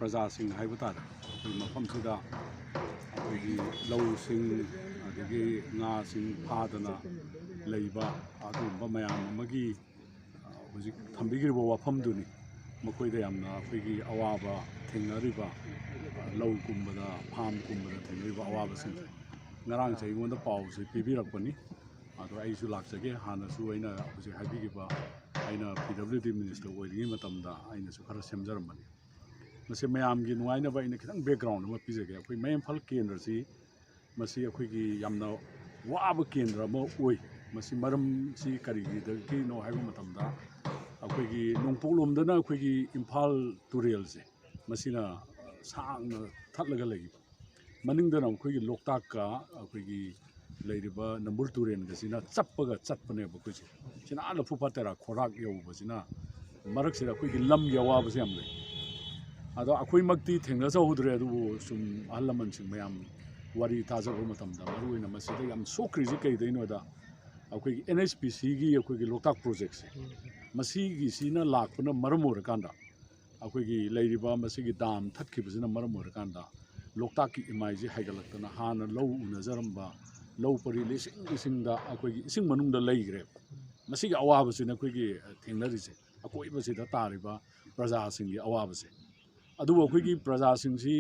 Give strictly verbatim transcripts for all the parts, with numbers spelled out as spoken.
ꯄ꯭ꯔꯖꯥꯁꯤꯡ ꯍꯥꯏꯕ ꯇꯥꯔꯦ, ꯑꯩꯈꯣꯏ ꯃꯐꯝꯁꯤꯗ ꯑꯩꯈꯣꯏꯒꯤ ꯂꯧꯁꯤꯡ, ꯑꯗꯒꯤ ꯉꯥꯁꯤꯡ ꯐꯥꯗꯅ ꯂꯩꯕ, ꯑꯗꯨꯒꯨꯝꯕ ꯃꯌꯥꯝ ꯑꯃꯒꯤ, ꯑ, ꯍꯧꯖꯤꯛ ꯊꯝꯕꯤꯈ꯭ꯔꯤꯕ ꯋꯥꯐꯝꯗꯨꯅꯤ꯫ ꯃꯈꯣꯏꯗ ꯌꯥꯝꯅ ꯑꯩꯈꯣꯏꯒꯤ ꯑꯋꯥꯕ ꯊꯦꯡꯅꯔꯤꯕ, ꯑ, ꯂꯧ ꯀꯨꯝꯕꯗ, ꯐꯥꯝ ꯀꯨꯝꯕꯗ ꯊꯦꯡꯅꯔꯤꯕ ꯑꯋꯥꯕꯁꯤꯡꯁꯦ ꯉꯔꯥꯡꯁꯦ ꯑꯩꯉꯣꯟꯗ ꯄꯥꯎꯁꯦ ꯄꯤꯕꯤꯔꯛꯄꯅꯤ꯫ ꯑꯗꯣ ꯑꯩꯁꯨ ꯂꯥꯛꯆꯒꯦ꯫ ꯍꯥꯟꯅꯁꯨ ꯑꯩꯅ ꯍꯧꯖꯤꯛ ꯍꯥꯏꯕꯤꯈꯤꯕ, ꯑꯩꯅ P W D minister ꯑꯣꯏꯔꯤꯉꯩ ꯃꯇꯝꯗ ꯑꯩꯅꯁꯨ ꯈꯔ ꯁꯦꯝꯖꯔꯝꯕꯅꯤ꯫ ꯃꯁꯤ ꯃꯌꯥꯝꯒꯤ ꯅꯨꯡꯉꯥꯏꯅꯕ ꯑꯩꯅ ꯈꯤꯇꯪ background ꯑꯃ ꯄꯤꯖꯒꯦ꯫ ꯑꯩꯈꯣꯏ ꯃꯌꯥꯡ ꯏꯝꯐꯥꯜ ꯀꯦꯟꯗ꯭ꯔꯁꯤ, ꯃꯁꯤ ꯑꯩꯈꯣꯏꯒꯤ ꯌꯥꯝꯅ ꯋꯥꯕ ꯀꯦꯟꯗ꯭ꯔ ꯑꯃ ꯑꯣꯏ꯫ ꯃꯁꯤ ꯃꯔꯝꯁꯤ ꯀꯔꯤꯒꯤꯗꯒꯤꯅꯣ ꯍꯥꯏꯕ ꯃꯇꯝꯗ, ꯑꯩꯈꯣꯏꯒꯤ ꯅꯣꯡꯄꯣꯛꯂꯣꯝꯗꯅ ꯑꯩꯈꯣꯏꯒꯤ ꯏꯝꯐꯥꯜ ꯇꯨꯔꯦꯜꯁꯦ, ꯃꯁꯤꯅ ꯁꯥꯡꯅ ꯊꯠꯂꯒ ꯂꯩꯈꯤꯕ, ꯃꯅꯤꯡꯗꯅ ꯑꯩꯈꯣꯏꯒꯤ ꯂꯣꯛꯇꯥꯛꯀ ꯑꯩꯈꯣꯏꯒꯤ ꯂꯩꯔꯤꯕ ꯅꯝꯕꯨꯜ ꯇꯨꯔꯦꯜꯒꯁꯤꯅ ꯆꯞꯄꯒ ꯆꯠꯄꯅꯦꯕ ꯑꯩꯈꯣꯏꯁꯦ꯫ ꯁꯤꯅ ꯑꯥ ꯂꯐꯨꯄꯥꯠ ꯇꯦꯔꯥ ꯈꯣꯔꯥꯛ ꯌꯧꯕꯁꯤꯅ ꯃꯔꯛꯁꯤꯗ ꯑꯩꯈꯣꯏꯒꯤ ꯂꯝꯒꯤ ꯑꯋꯥꯕꯁꯦ ꯌꯥꯝ ꯂꯩ꯫ ꯑꯗꯣ ꯑꯩꯈꯣꯏꯃꯛꯇꯤ ꯊꯦꯡꯅꯖꯍꯧꯗ꯭ꯔꯦ, ꯑꯗꯨꯕꯨ ꯁꯨꯝ ꯑꯍꯜ ꯂꯃꯟꯁꯤꯡ ꯃꯌꯥꯝ ꯋꯥꯔꯤ ꯇꯥꯖꯕ ꯃꯇꯝꯗ ꯃꯔꯨꯑꯣꯏꯅ ꯃꯁꯤꯗ ꯌꯥꯝ ꯁꯣꯛꯈ꯭ꯔꯤꯁꯤ ꯀꯩꯗꯩꯅꯣꯗ, ꯑꯩꯈꯣꯏꯒꯤ N H P Cꯒꯤ ꯑꯩꯈꯣꯏꯒꯤ ꯂꯣꯛꯇꯥꯛ projectꯁꯦ, ꯃꯁꯤꯒꯤꯁꯤꯅ ꯂꯥꯛꯄꯅ ꯃꯔꯝ ꯑꯣꯏꯔꯀꯥꯟꯗ, ꯑꯩꯈꯣꯏꯒꯤ ꯂꯩꯔꯤꯕ ꯃꯁꯤꯒꯤ dam ꯊꯠꯈꯤꯕꯁꯤꯅ ꯃꯔꯝ ꯑꯣꯏꯔꯀꯥꯟꯗ ꯂꯣꯛꯇꯥꯛꯀꯤ ꯏꯃꯥꯏꯁꯤ ꯍꯥꯏꯒꯠꯂꯛꯇꯅ ꯍꯥꯟꯅ ꯂꯧ ꯎꯅꯖꯔꯝꯕ ꯂꯧ ꯄꯔꯤ ꯂꯤꯁꯤꯡ ꯂꯤꯁꯤꯡꯗ ꯑꯩꯈꯣꯏꯒꯤ ꯏꯁꯤꯡ ꯃꯅꯨꯡꯗ ꯂꯩꯈ꯭ꯔꯦꯕ꯫ ꯃꯁꯤꯒꯤ ꯑꯋꯥꯕꯁꯤꯅ ꯑꯩꯈꯣꯏꯒꯤ ꯊꯦꯡꯅꯔꯤꯁꯦ, ꯑꯀꯣꯏꯕꯁꯤꯗ ꯇꯥꯔꯤꯕ ꯄ꯭ꯔꯖꯥꯁꯤꯡꯒꯤ ꯑꯋꯥꯕꯁꯦ꯫ ꯑꯗꯨꯕꯨ ꯑꯩꯈꯣꯏꯒꯤ ꯄ꯭ꯔꯖꯥꯁꯤꯡꯁꯤ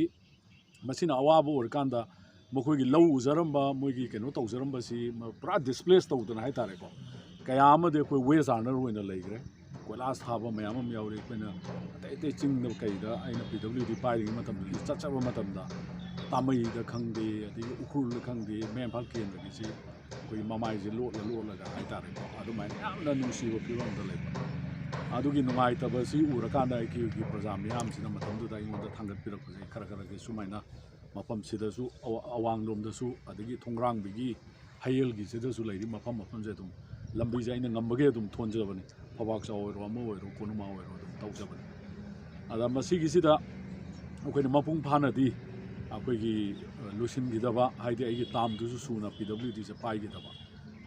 ꯃꯁꯤꯅ ꯑꯋꯥꯕ ꯑꯣꯏꯔꯀꯥꯟꯗ ꯃꯈꯣꯏꯒꯤ ꯂꯧ ꯎꯖꯔꯝꯕ, ꯃꯣꯏꯒꯤ ꯀꯩꯅꯣ ꯇꯧꯖꯔꯝꯕꯁꯤ ꯃ-, ꯄꯨꯔꯥ displace ꯇꯧꯗꯅ ꯍꯥꯏꯇꯥꯔꯦꯀꯣ, ꯀꯌꯥ ꯑꯃꯗꯤ ꯑꯩꯈꯣꯏ wage earner ꯑꯣꯏꯅ ꯂꯩꯈ꯭ꯔꯦ꯫ ꯀꯣꯏꯂꯥꯁ ꯊꯥꯕ ꯃꯌꯥꯝ ꯑꯃ ꯌꯥꯎꯔꯤ꯫ ꯑꯩꯈꯣꯏꯅ ꯑꯇꯩ ꯑꯇꯩ ꯆꯤꯡꯗ ꯀꯩꯗ ꯑꯩꯅ P W D ꯄꯥꯏꯔꯤꯉꯩ ꯃꯇꯝꯗꯁꯨ ꯆꯠꯆꯕ ꯃꯇꯝꯗ ꯇꯥꯃꯩꯗ ꯈꯪꯗꯦ, ꯑꯗꯒꯤ ꯎꯈ꯭ꯔꯨꯜꯗ ꯈꯪꯗꯦ, ꯃꯌꯥꯡ ꯏꯝꯐꯥꯜ ꯀꯦꯟꯗ꯭ꯔꯒꯤꯁꯤ ꯑꯩꯈꯣꯏꯒꯤ ꯃꯃꯥꯏꯁꯦ ꯂꯣꯠꯂ ꯂꯣꯠꯂꯒ ꯍꯥꯏꯇꯥꯔꯦꯀꯣ, ꯑꯗꯨꯃꯥꯏꯅ ꯌꯥꯝꯅ ꯅꯨꯡꯁꯤꯕ ꯐꯤꯕꯝꯗ ꯂꯩꯕ꯫ ꯑꯗꯨꯒꯤ ꯅꯨꯡꯉꯥꯏꯇꯕꯁꯤ ꯎꯔꯀꯥꯟꯗ ꯑꯩꯈꯣꯏꯒꯤ ꯄ꯭ꯔꯖꯥ ꯃꯤꯌꯥꯝꯁꯤꯅ ꯃꯇꯝꯗꯨꯗ ꯑꯩꯉꯣꯟꯗ ꯊꯥꯡꯒꯠꯄꯤꯔꯛꯄꯁꯦ ꯈꯔ ꯈꯔꯒꯤ ꯁꯨꯃꯥꯏꯅ ꯃꯐꯝꯁꯤꯗꯁꯨ ꯑꯋꯥ-, ꯑꯋꯥꯡꯂꯣꯝꯗꯁꯨ ꯑꯗꯒꯤ ꯊꯣꯡꯒ꯭ꯔꯥꯡꯕꯤꯒꯤ ꯍꯌꯦꯜꯒꯤꯁꯤꯗꯁꯨ ꯂꯩꯔꯤ ꯃꯐꯝ ꯃꯐꯝꯁꯦ ꯑꯗꯨꯝ ꯂꯝꯕꯤꯁꯦ ꯑꯩꯅ ꯉꯝꯕꯒꯩ ꯑꯗꯨꯝ ꯊꯣꯟꯖꯕꯅꯤ꯫ ꯐꯧꯕꯥꯛꯆꯥꯎ ꯑꯣꯏꯔꯣ, ꯑꯃ ꯑꯣꯏꯔꯣ, ꯀꯣꯅꯨꯡꯃꯥꯡ ꯑꯣꯏꯔꯣ ꯑꯗꯨꯝ ꯇꯧꯖꯕꯅꯤ꯫ ꯑꯗ ꯃꯁꯤꯒꯤꯁꯤꯗ ꯑꯩꯈꯣꯏꯅ ꯃꯄꯨꯡ ꯐꯥꯅꯗꯤ ꯑꯩꯈꯣꯏꯒꯤ, ꯑ, ꯂꯣꯏꯁꯤꯟꯈꯤꯗꯕ, ꯍꯥꯏꯗꯤ ꯑꯩꯒꯤ termꯗꯨꯁꯨ ꯁꯨꯅ P W Dꯁꯦ ꯄꯥꯏꯈꯤꯗꯕ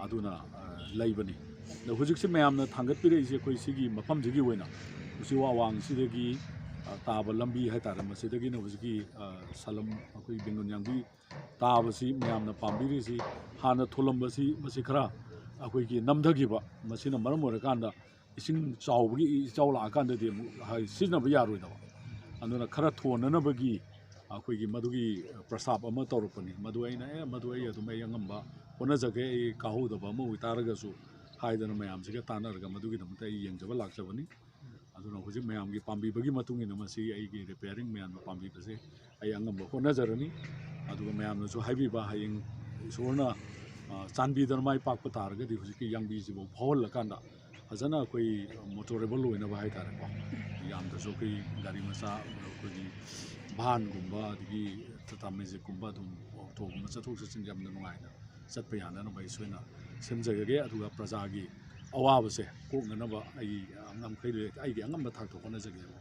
ꯑꯗꯨꯅ, ꯑ, ꯂꯩꯕꯅꯤ꯫ ꯑꯗꯣ ꯍꯧꯖꯤꯛꯁꯦ ꯃꯌꯥꯝꯅ ꯊꯥꯡꯒꯠꯄꯤꯔꯛꯏꯁꯦ ꯑꯩꯈꯣꯏ ꯁꯤꯒꯤ ꯃꯐꯝꯁꯤꯒꯤ ꯑꯣꯏꯅ ꯎꯆꯤꯋꯥ ꯑꯋꯥꯡꯁꯤꯗꯒꯤ ꯑ, ꯇꯥꯕ ꯂꯝꯕꯤ ꯍꯥꯏꯇꯥꯔꯦ, ꯃꯁꯤꯗꯒꯤꯅ ꯍꯧꯖꯤꯛꯀꯤ, ꯑ, ꯁꯂꯝ, ꯑꯩꯈꯣꯏ ꯕꯦꯡꯒꯨꯟ ꯌꯥꯡꯕꯤ ꯇꯥꯕꯁꯤ ꯃꯌꯥꯝꯅ ꯄꯥꯝꯕꯤꯔꯤꯁꯤ, ꯍꯥꯟꯅ ꯊꯣꯜꯂꯝꯕꯁꯤ ꯃꯁꯤ ꯈꯔ ꯑꯩꯈꯣꯏꯒꯤ ꯅꯝꯊꯈꯤꯕ, ꯃꯁꯤꯅ ꯃꯔꯝ ꯑꯣꯏꯔꯀꯥꯟꯗ ꯏꯁꯤꯡ ꯆꯥꯎꯕꯒꯤ ꯏꯆꯥꯎ ꯂꯥꯛꯑꯀꯥꯟꯗꯗꯤ ꯑꯃꯨꯛ ꯍꯥꯏ-, ꯁꯤꯖꯤꯟꯅꯕ ꯌꯥꯔꯣꯏꯗꯕ꯫ ꯑꯗꯨꯅ ꯈꯔ ꯊꯣꯟꯅꯅꯕꯒꯤ ꯑꯩꯈꯣꯏꯒꯤ ꯃꯗꯨꯒꯤ ꯄ꯭ꯔꯁꯥꯞ ꯑꯃ ꯇꯧꯔꯛꯄꯅꯤ꯫ ꯃꯗꯨ ꯑꯩꯅ, "ꯑꯦ, ꯃꯗꯨ ꯑꯩ ꯑꯗꯨꯝ ꯑꯩ ꯑꯉꯝꯕ ꯍꯣꯠꯅꯖꯒꯦ, ꯑꯩ ꯀꯥꯍꯧꯗꯕ ꯑꯃ ꯑꯣꯏꯇꯥꯔꯒꯁꯨ" ꯍꯥꯏꯗꯅ ꯃꯌꯥꯝꯁꯤꯒ ꯇꯥꯟꯅꯔꯒ ꯃꯗꯨꯒꯤꯗꯃꯛꯇ ꯑꯩ ꯌꯦꯡꯖꯕ ꯂꯥꯛꯆꯕꯅꯤ꯫ ꯑꯗꯨꯅ ꯍꯧꯖꯤꯛ ꯃꯌꯥꯝꯒꯤ ꯄꯥꯝꯕꯤꯕꯒꯤ ꯃꯇꯨꯡ ꯏꯟꯅ ꯃꯁꯤ ꯑꯩꯒꯤ ꯔꯤꯄꯤꯌꯥꯔꯤꯡ ꯃꯌꯥꯝꯅ ꯄꯥꯝꯕꯤꯕꯁꯦ ꯑꯩ ꯑꯉꯝꯕ ꯍꯣꯠꯅꯖꯔꯅꯤ꯫ ꯑꯗꯨꯒ ꯃꯌꯥꯝꯅꯁꯨ ꯍꯥꯏꯕꯤꯕ, ꯍꯌꯦꯡ ꯏꯁꯣꯔꯅ, ꯑ, ꯆꯥꯟꯕꯤꯗꯅ ꯃꯥꯏ ꯄꯥꯛꯄ ꯇꯥꯔꯒꯗꯤ ꯍꯧꯖꯤꯛꯀꯤ ꯌꯥꯡꯕꯤꯁꯤꯐꯥꯎ ꯐꯥꯎꯍꯜꯂꯀꯥꯟꯗ ꯐꯖꯅ ꯑꯩꯈꯣꯏ ꯃꯣꯇꯣꯔꯦꯕꯜ ꯑꯣꯏꯅꯕ ꯍꯥꯏꯇꯥꯔꯦꯀꯣ, ꯌꯥꯝꯗ꯭ꯔꯁꯨ ꯑꯩꯈꯣꯏ ꯒꯥꯔꯤ ꯃꯆꯥ, ꯑꯩꯈꯣꯏꯒꯤ ꯚꯥꯟꯒꯨꯝꯕ, ꯑꯗꯒꯤ ꯇꯥꯇꯥ ꯃꯦꯖꯤꯛꯀꯨꯝꯕ, ꯑꯗꯨꯝ ꯑꯣꯇꯣꯒꯨꯝꯕ ꯆꯠꯊꯣꯛ ꯆꯠꯁꯤꯟ ꯌꯥꯝꯅ ꯅꯨꯡꯉꯥꯏꯅ ꯆꯠꯄ ꯌꯥꯅꯅꯕ ꯑꯩ ꯁꯣꯏꯅ ꯁꯦꯝꯖꯔꯒꯦ꯫ ꯑꯗꯨꯒ ꯄ꯭ꯔꯖꯥꯒꯤ ꯑꯋꯥꯕꯁꯦ ꯀꯣꯛꯅꯅꯕ ꯑꯩ ꯉꯝꯈꯩ ꯑꯩꯒꯤ ꯑꯉꯝꯕ ꯊꯥꯛꯇ ꯍꯣꯠꯅꯖꯒꯦꯕ꯫